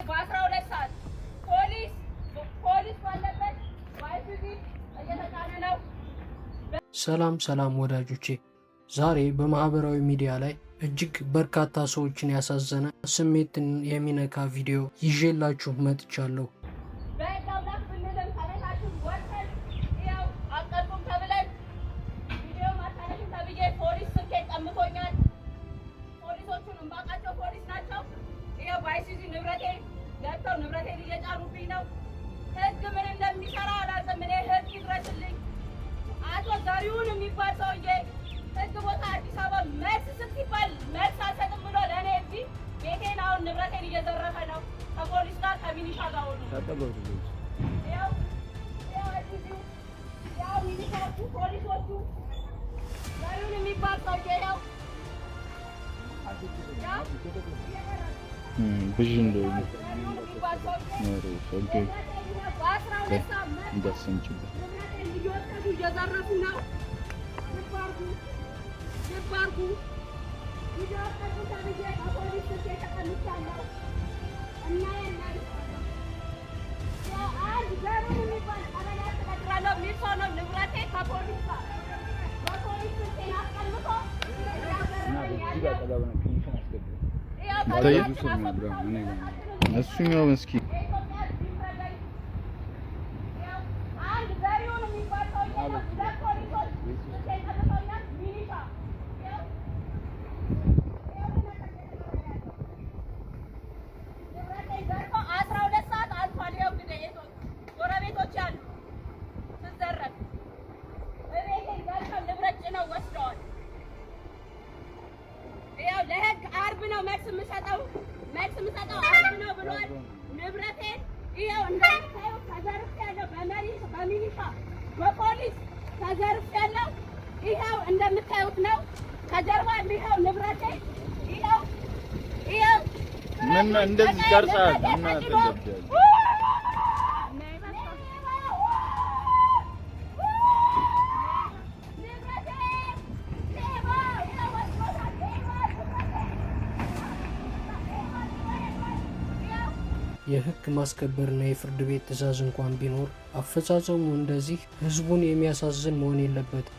በ12 ሰዓት ፖሊስ ፖሊስ ባለበት በአይሱዚ እየተጫነ ነው። ሰላም ሰላም ወዳጆቼ፣ ዛሬ በማህበራዊ ሚዲያ ላይ እጅግ በርካታ ሰዎችን ያሳዘነ፣ ስሜትን የሚነካ ቪዲዮ ይዤላችሁ መጥቻለሁ። በሕግ አምላክ ብንልም ከቤታችን ወጥተን ይኸው አትቀርጹም ተብለን፣ ቪዲዮ ማታነሽም ተብዬ ፖሊስ ስልኬን ቀምቶኛል። ፖሊሶቹን እምባቃቸው ፖሊስ ናቸው። ይኸው በአይሱዚ ንብረቴን ገብተው ንብረቴን እየጫኑብኝ ነው። ሕግ ምን እንደሚሰራ አላውቅም። እኔ ሕግ ይድረስልኝ። አቶ ዘሪሁን የሚባል ሰውዬ ሕግ ቦታ አዲስ አበባ መልስ ስጥ ሲባል መልስ አልሰጥም ብሎ ለእኔ እዚህ ቤቴን አሁን ንብረቴን እየዘረፈ ነው። ከፖሊስ ጋር፣ ከሚኒሻ ጋር ሆኖ። ያው ያው አይሱዚው፣ ያው ሚኒሻዎቹ፣ ፖሊሶቹ፣ ዘሪሁን የሚባል ሰውዬ ያው ያው ብዥ እንደሆነ ዘሪሁን የሚባል ሰውዬ በ12 ሰዓት መጥቶ እንዳትሰምጪበት። ንብረቴን እየወሰዱ እየዘረፉ ነው። ልብ አድርጉ፣ ልብ አድርጉ። ቪዲዮ ቅረጹ ተብዬ በፖሊስ ስልኬ ተቀምቻለሁ። እናያለን። ያው አንድ ዘሩን የሚባል ቀበሌ አስተዳድራለሁ የሚል ሰው ነው ንብረቴ ከፖሊስ ጋር በፖሊስ ስልኬን አስቀምጦ እያዘረፈኝ ያለው። ያው ይታያል? ከቤታችን አስወጥተው ንብረታችንን እሱኛው እስኪ የኢትዮጵያ ሕዝብ ይፍረደኝ። ያው አንድ ዘሪሁን የሚባል ሰውዬ ነው። ሁለት ፖሊሶች ስልኬን ቀምተውኛል። ሚሊሻ ያው ያው ንብረቴን ዘርፈው 12 ሰዓት አልፏል። ይኸው እንግዲህ ጎረቤቶች ያሉ ስዘረፍ እቤቴን ገብተው ንብረት ጭነው ወስደዋል። ያው ለህግ አርብ ነው መልስ የምሰጠው፣ መልስ የምሰጠው አርብ ነው ብሏል። ንብረቴን ይኸው እንደምታዩት ተዘርፌያለሁ። በመሪ በሚሊሻ በፖሊስ ተዘርፌያለሁ። ይኸው እንደምታዩት ነው። ከጀርባ ይኸው ንብረቴ ይኸው ይኸው። ምን እንደዚህ ቀርጻል እና ንብረቴ ተጭኖ ተገብዳል። ንብረቴ ሌባ ይኸው ወስዶታል። ሌባ ንብረቴ። የህግ ማስከበርና የፍርድ ቤት ትዕዛዝ እንኳን ቢኖር አፈጻጸሙ እንደዚህ ህዝቡን የሚያሳዝን መሆን የለበትም።